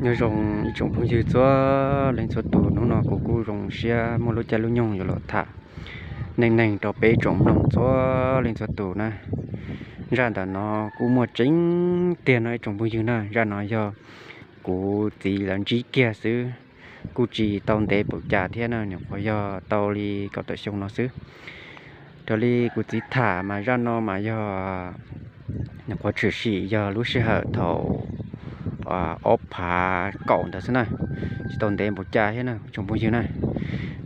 Nyob zoo ib tsoom phooj ywg txhua leej txhua tus, hnub no kuv kuj zoo siab muaj lub caij lub nyoog yuav los tham neej neeg rau peb tsoom mloog txhua leej txhua tus na. Zaj ntawm no kuj muaj tseeb tiag no ib tsoom phooj ywg na. Zaj no yog kuv txiv lawv ntsib kiag xwb, kuj tsis tau ntev npaum cas thiab na, nyuam qhuav yog tau li kaum tawm xyoo no xwb. Raws li kuv txiv tham mas zaj no mas yog nyuam qhuav tshwm sim yog lub sij hawm thaum ob phav kaum ntawd xwb na, tsis tau ntev npaum cas thiab na tsoom phooj ywg na.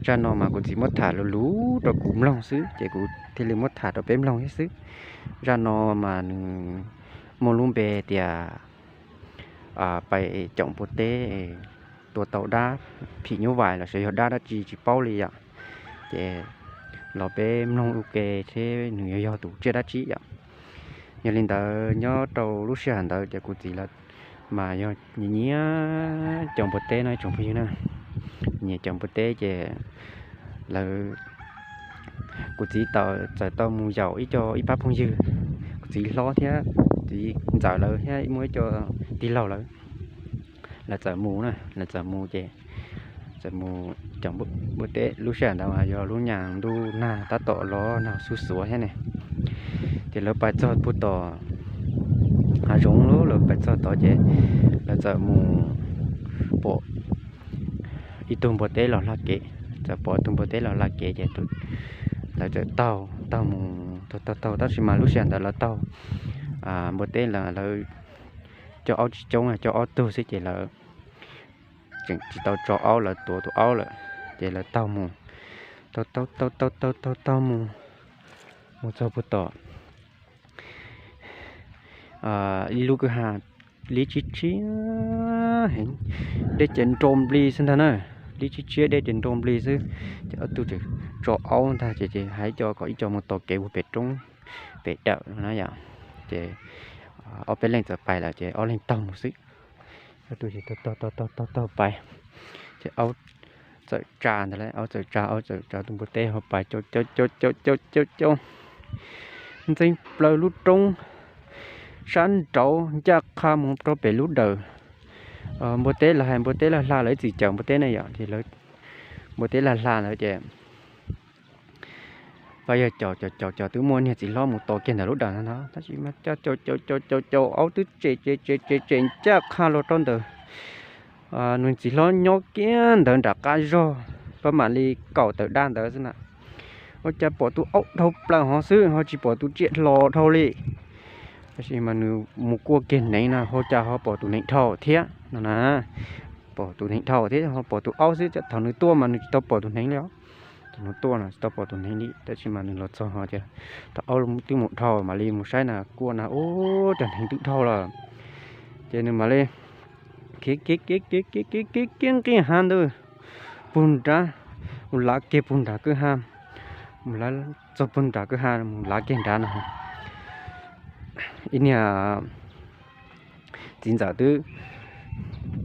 Zaj no mas kuv txiv muab tham luv luv rau kuv mloog xwb ces kuv thiaj li muab tham rau peb mloog thiab xwb. Zaj no mas nws muaj lub npe tias pais caum npua teb tua tau dab phim nyuj vais los sis yog dab dab tsi tsis paub li yom. Ces los peb mloog ua ke seb nws yuav yog tus tsiaj dab tsi yom. Yog li ntawd nyob rau lub sij hawm ntawd ces kuv txiv lawv mas yog nyiam nyiam caum npua teb no ib tsoom phooj ywg na. Nyiam caum npua teb ces lawv, kuv txiv txawm tau mus yaum ib co ib pab phooj ywg, kuv txiv hlob thiab txiv ntxawm lawv thiab muaj ib co tij laug lawv, lawv txawm mus na, lawv txawm mus ces txawm mus caum npua teb. Lub sij hawm ntawd mas yog lub nyas ntuj nag tab tom los nag xuj xuav thiab ne. Ces lawv pais txog puag tom hav zoov lawm, lawv pais txog tod ces lawv txawm mus pom ib tug npua teb los hla kev, txawm pom ib tug npua teb los hla kev ces lawv txawm taug taug mus taug taug taug, tab sis mas lub sij hawm ntawd lawv taug npua teb lawv coj aub tsis coob, coj ob tug xwb ces lawv tseem tsis tau tso aub, lawv tuav tus aub lawm ces lawv taug mus, taug taug taug taug taug taug mus, mus txog puag tom ib lub kwj ha liab tshiab tshiab heev, dej ces nro nplig xwb ntag na, liab tshiab tshiab dej ces nro nplig xwb. Ces ob tug tseem tso aub ntag ces hais ib co kom ib co mus tos kev puag pem roob pem dawm no na yom. Ces ob peb leeg txawm pais lawm ces ob leeg taug mus xwb. Ob tug ces taug taug taug taug taug pais, ces aub txawm tsa ntawd lauj, aub txawm tsa, aub txawm tsa tus npua teb ho pais caum caum caum caum caum caum, ntxeev plaws lub roob sab nraud ncaj qha mus rau pem lub dawm. Npua teb lawv hais npua teb lawv hla lawv ib txwm caum npua teb ne yom, ces lawv, npua teb lawv hla ntawd ces pab yog caum caum caum caum twb muaj niag txiv hlob mus tos kiag ntawm lub dawm no ntag, tab sis mas caum caum caum caum caum aub twb tsem tsem tsem tsem ncaj qha los rau ntawm nws txiv hlob nyob kiag ntawd nram qab zog, pab mam li kaum tawm dab ntawd xwb na. Ua cas pom tus aub dhau plaws hov xwb ho tsis pom tus tsiaj hlo dhau li. Tab sis mas nws mus kuaj kiag hneev na, ho cas ho pom tus hneev dhau thiab no na. Pom tus hneev dhau thiab ho pom tus aub xwb, thaum nws tuaj mas nws tsis tau pom tus hneev li os. Thaum nws tuaj no tsis tau pom tus hneev li, tab sis mas nws los txog ho ces thaum aub twb mus dhau mam li mus saib na, kuaj na ub, cov hneev twb dhau lawm. Ces nws mam li khiav khiav khiav khiav khiav khiav khiav khiav nqis hav ntawd puag nrad, mus lav kiag puag nram kwj ha, mus lav txog puag nram kwj ha mus lav kiag nrad no. Ib niag txiv ntxawm twb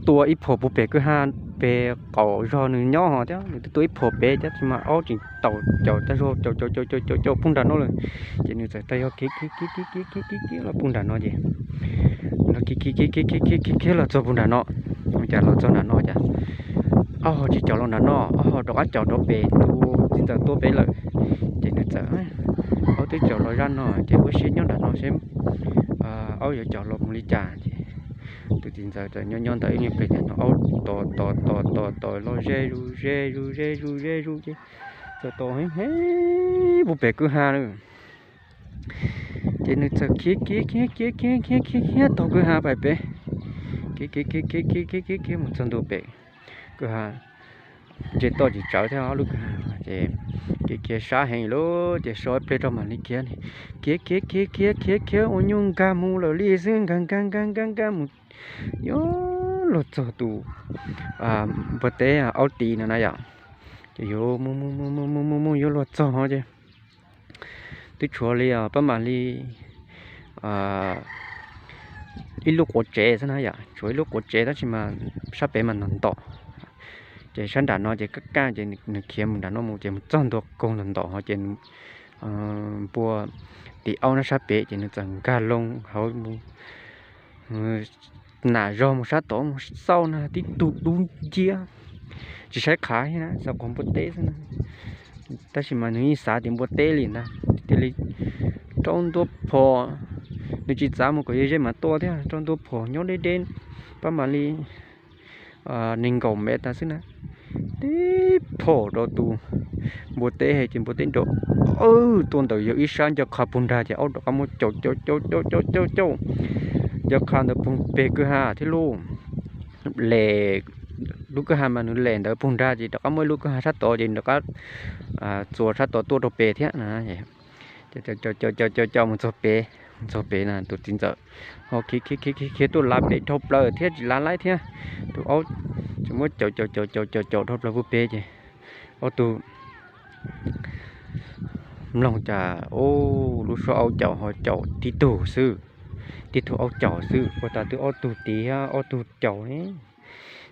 tua ib phom puag pem kwj ha, pem qaum zog nws nyob ho thiab, nws twb tua ib phom pem thiab, tab sis mas aub tseem taus caum tag zog caum caum caum caum caum puag nram no lawm. Ces nws txawm tau yog khiav khiav khiav khiav khiav khiav khiav los puag nram no ces, khiav khiav khiav khiav khiav khiav khiav khiav los txog puag nram no. Ua cas los txog nram no cas aub ho tsis caum los nram no, aub ho rov qab caum rau pem tus txiv ntxawm tua pem lawm. Ces nws txawm, aub twb caum los zaj no ces ua siab nyob nram no seb aub yuav caum los mus li cas. Ces tus txiv ntxawm txawm nyob nyob ntawd ib nyuag pliag ces hnov aub tos tos tos tos tos los ze zus ze zus ze zus ze zus ces txawm tos heev heev puag pem kwj ha lawm. Ces nws txawm khiav khiav khiav khiav khiav khiav khiav khiav taug kwj ha pais pem, khiav khiav khiav khiav khiav khiav khiav khiav mus txog ntua pem kwj ha, ntse toj tsis tsawv thiab ob lub kwj ha, ces khiav khiav sab heev lawm ces so ib pliag rau mam li khiav, khiav khiav khiav khiav khiav khiav ua nyuj nkag mus lawm li xwb, nkag nkag nkag nkag nkag mus yuav luag txog tus npua teb aub tis no na yom. Ces yuav mus mus mus mus mus mus mus yuav luag txog ces twb tshuav li pab mam li ib lub quav tsev xwb na yom, tshuav ib lub quav tsev tab sis mas sab pem mas ntom ntom. Ces sab nram no ces kaj kaj ces nws khiav mus nram no mus ces mus txog ntua kaug ntom ntom ho ces npua tis aub nyob sab pem ces nws txawm nkag loo hauv mus nam zog mus sab tod mus xauj na tib tug dub nciab, tsis saib qhav thiab na, xauj qhov npua teb xwb na. Tab sis mas nws yeej xav tias npua teb li ntag, cia li rau ntua phom, nws tsis txav mus kom ze ze mas tua thiab, rau ntua phom nyob deb deb, pab mam li nees nkaum mev tas xwb na, tib phom rau tus npua teb ces npua teb nrov, tua ntawm yawg ib sab ncaj qha puag nrag ces aub rov qab muab caum caum caum caum caum caum caum ncaj qha ntawd puag pem kwj ha thiab lauj. Les lub kwj ha mas nws les ntawd puag nrag ces rov qab muaj ib lub kwj ha sab tod ces rov qab txuas sab tod tuaj rau pem thiab na. Caum caum caum caum caum mus txog pem, mus txog pem na tus txiv ntxawm ho khiav khiav khiav khiav tuaj lav pem dhau plaws thiab tsis lav laib thiab. Tus aub tseem muab caum caum caum caum caum caum dhau plaws puag pem ces ob tug mloog cas ub lub suab aub caum ho caum tib tug xwb, tib tug aub caum xwb, puag ta twb ob tug tid thiab ob tug caum ne.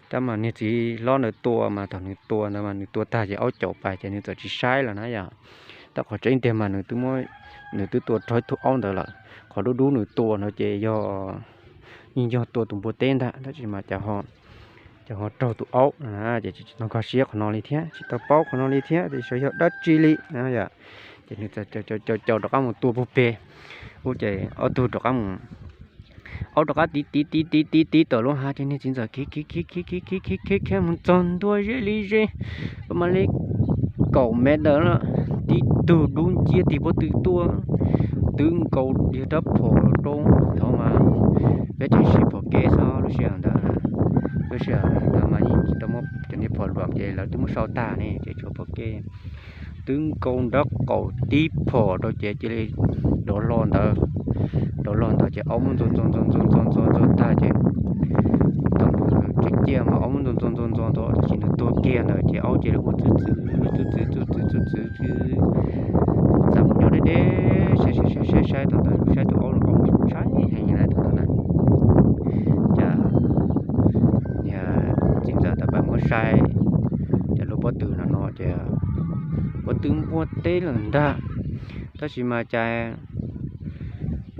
Tab mas niag txiv hlob ntawd tua mas thaum nws tua ntawd mas nws tua tag ces aub caum pais ces nws txawm tsis saib lawm na yom. Tab qhov tseeb tiag mas nws twb muab, nws twb tua raug ib tug aub ntawd lawm. Qhov dub dub nws tua no ces yog, yeej yog tua tus npua teb ntag tab sis mas cas ho raug tus aub no na ces tsis tau nkag siab qhov no li thiab, tsis tau paub qhov no li thiab tias xyov yog dab tsi li na yom. Ces nws txawm caum caum caum caum rov qab mus tua puag pem ub ces ob tug rov qab mus, aub rov qab tiv tiv tiv tiv tiv tiv tom lub hav ces niag txiv ntxawm khiav khiav khiav khiav khiav khiav khiav khiav khiav mus txog ntua ze li ze, pab mam li kaum mev ntawd tib tug dub nciab tig pob tw tuaj, twb nkaus yawg rab phom rau. Thaum mas peb tseem siv phom kev xwb lub sij hawm ntawd, lub sij hawm ntawd mas yeej tsis tau muaj cov niag phom luam ces lawv twb muab sau tag ne ces tshuav phom kev. Twb nkaus nrab qaum tib phom rau ces cia li dov hlo ntawd, dov hlo ntawd ces aub muab ntxuag ntxuag ntxuag ntxuag ntxuag ntxuag ntxuag tag ces thaum nws tseem ciaj mas aub muab ntxuag ntxuag ntxuag ntxuag ntxuag tab sis nws tuag kiag ntawd ces aub cia li ua txwv txwv txwv txwv txwv txwv txwv txwv txwv txav mus nyob deb deb saib saib saib saib thaum ntawd saib tus aub los aub ntshai heev na thaum ntawd na. Cas niag txiv ntxawm tawm pais muab saib cas lub pob tw no no ces pob tw npua teb lawm ntag. Tab sis mas cas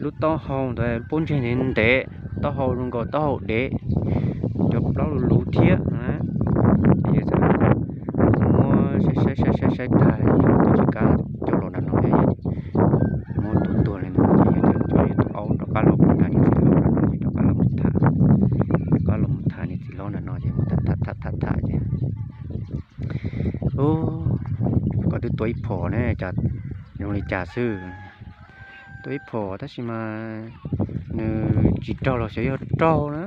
lub taub hau ntawd lub pob ntseg ntev ntev, taub hau zoo nkaus taub hau dev, cov plaub luv luv thiab na. Ces yawg txawm muab saib saib saib saib saib tag yawg tus tsis kam coj los nram no, muab tua tuag li ntawd ces yawg txawm coj yawg tus aub rov qab los nram niag txiv hlob nram no ces rov qab los mus tham, rov qab los mus tham niag txiv hlob nram no ces mus tham tham tham tham ces ub, koj twb tua ib phom ne, zoo li cas xwb? Tua ib phom tab sis mas nws tsis raug los xyov yog raug na,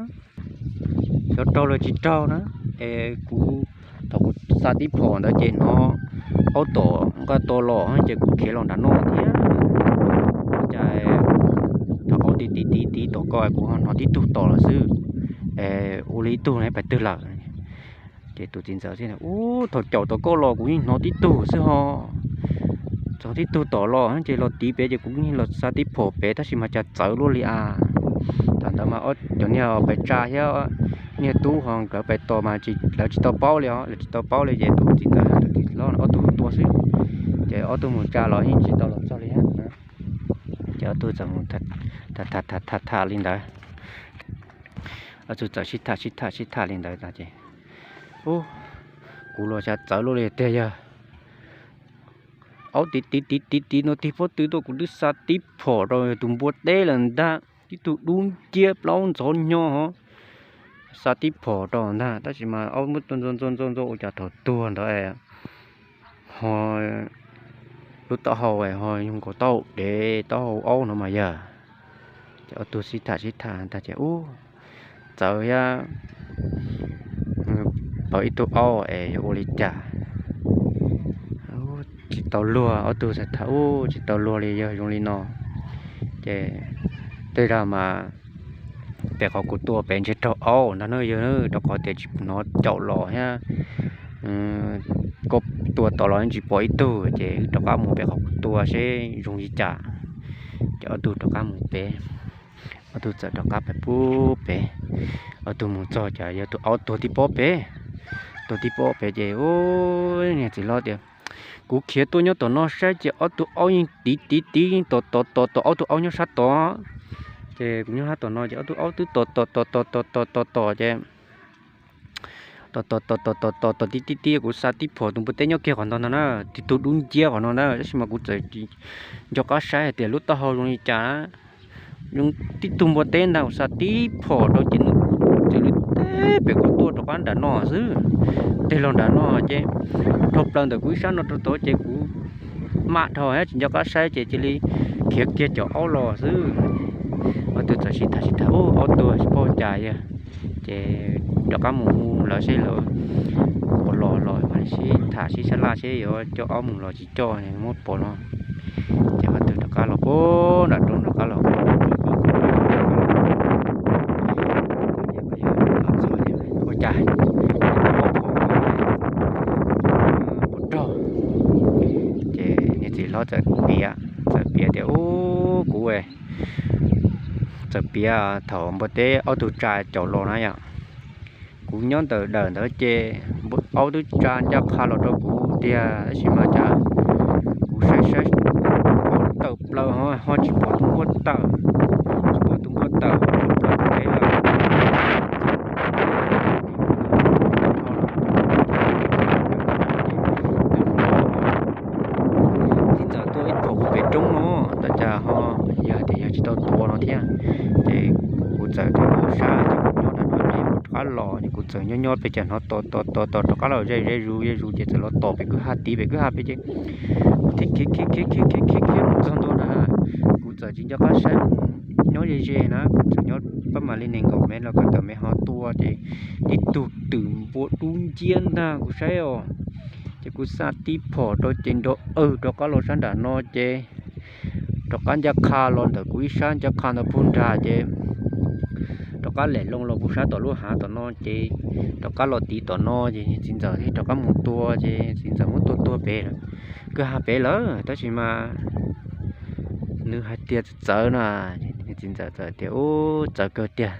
xyov raug los tsis raug na. Es kuv, thaum kuv xa tib phom ntawd ces hnov aub tom nqaj tua los ces kuv khiav los nram no thiab. Cas thaum aub tiv tiv tiv tiv tom ko kuv ho hnov tib tug tom lawm xwb, es ua li ib tug ne pais twg lawm? Ces tus txiv ntxawm thiaj, ub, thaum caum tom ko los kuv yeej hnov tib tug xwb ho, txog tib tug tom los ces los tiv pem ces kuv yeej los xa tib phom pem tab sis mas cas txawv luaj li a. Thaum ntawd mas cov niag pais tsa thiab niag tub ho nkawd pais tos mas lawv tsis tau paub li os, lawv tsis tau paub li ces tus txiv ntxawm tus txiv hlob ob tug tua xwb. Ces ob tug mus tsa los yeej tsis tau los txog li thiab. Ces ob tug txawm mus tham tham tham tham li ntawd. Ob tug txawm sib tham sib tham sib tham li ntawd tas ces, ub, kuv los xav txawv luaj li tiag yog aub tiv tiv tiv tiv tiv no tig pob tw tuaj kuv twb xa tib phom rau tus npua teb lawm ntag, tib tug dub nciab plaub ntxhov nyo ho, xa tib phom rau ntag tab sis mas aub muab tua ntxuag ntxuag ntxuag ntxuag ua cas thaum tuag ntawd ho lub taub hau ho zoo nkaus taub hau dev taub hau aub no mas yog. Ces ob tug sib tham sib tham tas ces ub, txawv thiab, pom ib tug aub es yuav ua li cas. Tsis tau luag, ob tug tham ub tsis tau luag li yog zoo li no. Ces tej zaum mas pem qhov kuv tua pem ntshe raug aub ntag na yog, rau qhov tias tsis hnov caum los thiab, koj tua tom los tsis pom ib tug ces wb rov qab mus pem qhov kuv tua seb zoo li cas. Ces ob tug rov qab mus pem, ob tug txawm rov qab pais pub pem, ob tug mus txog ces yog tus aub tuag tib pob pem, tuag tib pob pem ces niag txiv hlob tias, kuv khiav tuaj nyob tom no saib ces ob tug aub yeej tiv tiv tiv yeej tom tom tom tom ob tug aub nyob sab tod. Ces kuv nyob sab tom no ces ob tug aub twb tom tom tom tom tom tom tom ces tom tom tom tom tom tom tom tib tib tib, kuv xa tib phom tus npua teb nyob kiag qhov ntawd ntag na, tig tug dub nciab qhov no ntag, tab sis mas kuv txawm tsis nco qab saib hais tias lub taub hau zoo li cas na. Zoo tib tug npua teb ntag, kuv xa tib phom rau ces nws txawm li teb pem ko tuaj rov qab nram no xwb. Teg los nram no ces dhau plaws ntawm kuv ib sab no rau tod ces kuv mam dhau tsis nco qab saib ces cia li khiav kiag cov aub los xwb. Ob tug txawm sib tham sib tham, ub, aub tuag tsis paub cas yog. Ces rov qab mus hu lawv seb lawv puas los, los mam sib tham sib sab laj seb yuav coj aub mus los tsis coj muab pov no. Ces ob tug rov qab los puag nram roob rov qab los. Ua cas pov rog. Ces niag txiv hlob txawm piav, txawm piav tias, ub, kuv txawm piav thaum npua teb ob tug tsa caum los na yom. Kuv nyob ntawm dawm ntawd ces aub twb tsa ncaj qha los rau kuv tiag, tab sis mas cas kuv saib saib aub tawm plaws ho tsis pom tus npua tawm, tsis pom tus npua tawm ho tawm plaws tus teb lawm. Txiv ntxawm tuaj ib phom kuv pem roob no, tab cas ho yog hais tias yog tsis tau tuav no thiab. Ces kuv txawm tias ua sab ces kuv nyob nram no ces kuv rov qab los ces kuv txawm nyob nyob pem cas hnov tos tos tos tos rov qab los ze ze zus ze zus ces txawm los tos pem kwj ha tid, pem kwj ha pem ces kuv thiaj khiav khiav khiav khiav khiav khiav khiav mus txog ntua na. Kuv txawm tsis nco qab saib, nyob ze ze na, kuv txawm nyob pab mam li nees nkaum mev los kom tawm mev ho tua ces tib tug twm npua dub nciab ntag kuv saib os. Ces kuv xa tib phom rau ces nrov awg rov qab los sab nram no ces rov qab ncaj qha los ntawm kuv ib sab ncaj qha ntawd puag nrad ces rov qab lem loo los puag sab tom lub hav tom no ces rov qab los tid tom no ces txiv ntxawm thiaj rov qab mus tua ces txiv ntxawm muab tua tuag pem lawm, kwj ha pem lawm. Tab sis mas nws hais tias txawv txawv na, txiv ntxawm txawm tias ub txawv kawg tiag.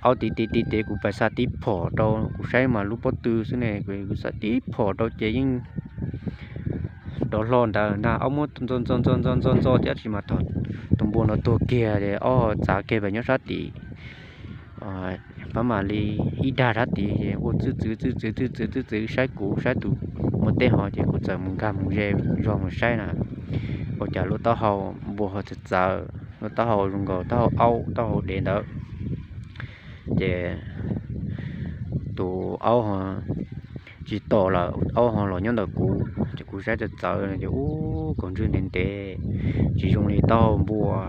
Aub tid tid tid tid kuv pais xa tib phom rau kuv saib mas lub pob tw xwb ne, kuv xa tib phom rau ces yeej rov hlo ntawd ntag, aub muab ntxo ntxo ntxo ntxo ntxo ntxo thiab tab sis mas thaum tus npua no tuag kiag ces aub txav kiag pem nyob sab tid. Pab mam li ib dag sab tid ces ua txwj txwv txwj txwv txwj txwv txwj txwv saib kuv saib tus npua teb ho ces kuv txawm mus nkag mus ze zog mus saib na, ua cas lub taub hau npua ho txawv txawv, lub taub hau zoo nkaus taub hau aub taub hau dev ntawd. Ces tus aub ho tsis tom lawm, aub ho los nyob ntawm kuv ces kuv saib txawv txawv ces ub kaus ntswg ntev ntev tsis zoo li taub hau npua.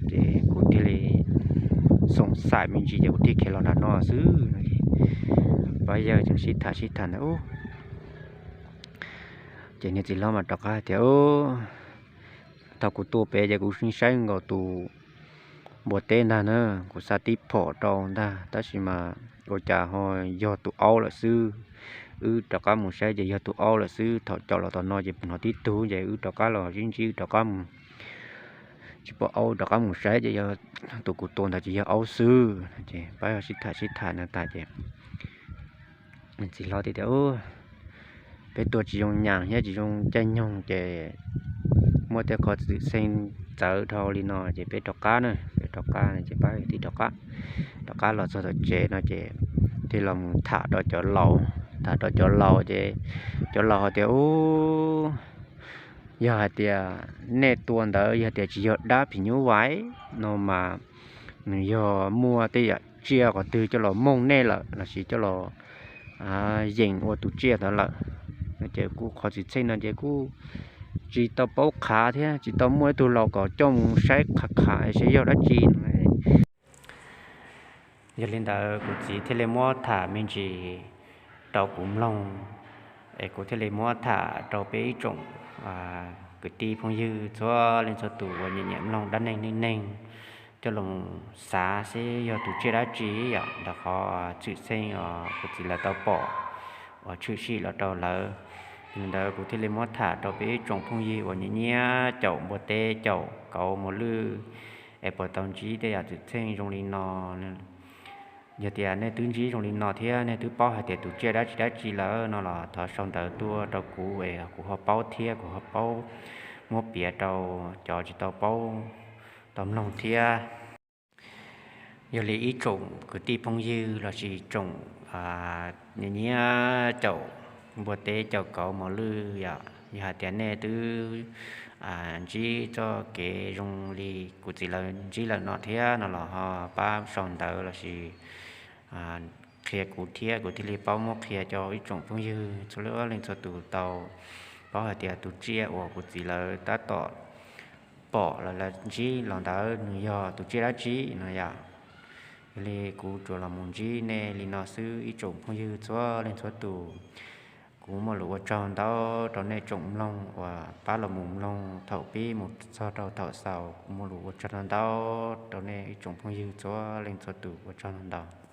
Ces kuv thiaj li xoom xaim me ntsis ces kuv thiaj khiav los nram no xwb no. Pab yawg tseem sib tham sib tham ntawd ub. Ces niag txiv hlob mas rov qab tias, thaum kuv tua pem ces kuv yeej saib nkaus tus npua teb ntag na, kuv xa tib phom rau ntag tab sis mas ua cas ho yog tus aub lawm xwb. Wb rov qab mus saib ces yog tus aub lawm xwb, thaum caum los tom no ces hnov tib tug ces wb rov qab los sib ntsib wb rov qab mus tsis pom aub rov qab mus saib ces yog tus kuv tua ntawd ces yog aub xwb. Ces pab sib tham sib tham no tas ces txiv hlob thiaj tias, peb tua tsis zoo nyas thiab tsis zoo caij nyoog ces muaj tej qhov xwm txheej txawv dhau li no ces peb rov qab na, peb rov qab ces pab thiaj rov qab, rov qab los txog tom tsev no ces thiaj los mus tham rau cov laus, tham rau cov laus ces cov laus hais tias, ub, yog hais tias nej tua ntawd yog tias tsis yog dab phim nyuj vais no mas nws yog muaj tej yam tsiaj qhov twg coj los moog nej lawm lossis coj los yeem ua tus tsiaj ntawd lawm. Ces kuj qhov xwm txheej no ces kuj tsis tau paub qha thiab tsis tau muaj ib tug laus kom coj mus saib qha qha seb yog dab tsi no. Yog li ntawd kuv txiv thiaj li muab tham me ntsis rau kuv mloog, es kuv thiaj li muab tham rau peb ib tsoom kwv tij phooj ywg txhua leej txhua tus uas nyiam nyiam mloog dab neeg neej neeg coj los xav seb yog tus tsiaj dab tsi yom, ntawm qhov xwm txheej kuv txiv lawv tau pom uas tshwm sim los rau lawv. Yog li ntawd kuv thiaj li muab tham rau peb ib tsoom phooj ywg uas nyiam nyiam caum npua teb caum kauv mos lwj es puas tau ntsib tej yam xwm txheej zoo li no. Yog tias nej twb ntsib zoo li no thiab nej twb paub hais tias tus tsiaj dab tsi dab tsi lawm no los thov sau ntawv tuaj rau kuv es kuv ho paub thiab kuv ho paub muab piav rau cov tsis tau paub tau mloog thiab. Yog li ib tsoom kwv tij phooj ywg lossis tsoom nyiam caum npua teb caum kauv mos lwj yom, yog hais tias nej twb ntsib txoj kev zoo li kuv txiv lawv ntsib lawm no thiab no los ho pab sau ntawv lossis qhia kuv thiab kuv thiaj li paub muab qhia rau ib tsoom phooj ywg txhua leej txhua tus tau paub hais tias tus tsiaj uas kuv txiv lawv tab tom pom los lawv ntsib los ntawd nws yog tus tsiaj dab tsi no yom. Yog li kuv tsuas los mus ntsib nej li no xwb ib tsoom phooj ywg txhua leej txhua tus. Kuv muaj lus ua tsaug ntau rau nej tsoom mloog uas pab los mus mloog thaum pib mus txog rau thaum xaus. Kuv muaj lus ua tsaug ntau ntau rau nej ib tsoom phooj ywg txhua leej txhua tus, ua tsaug ntau ntau.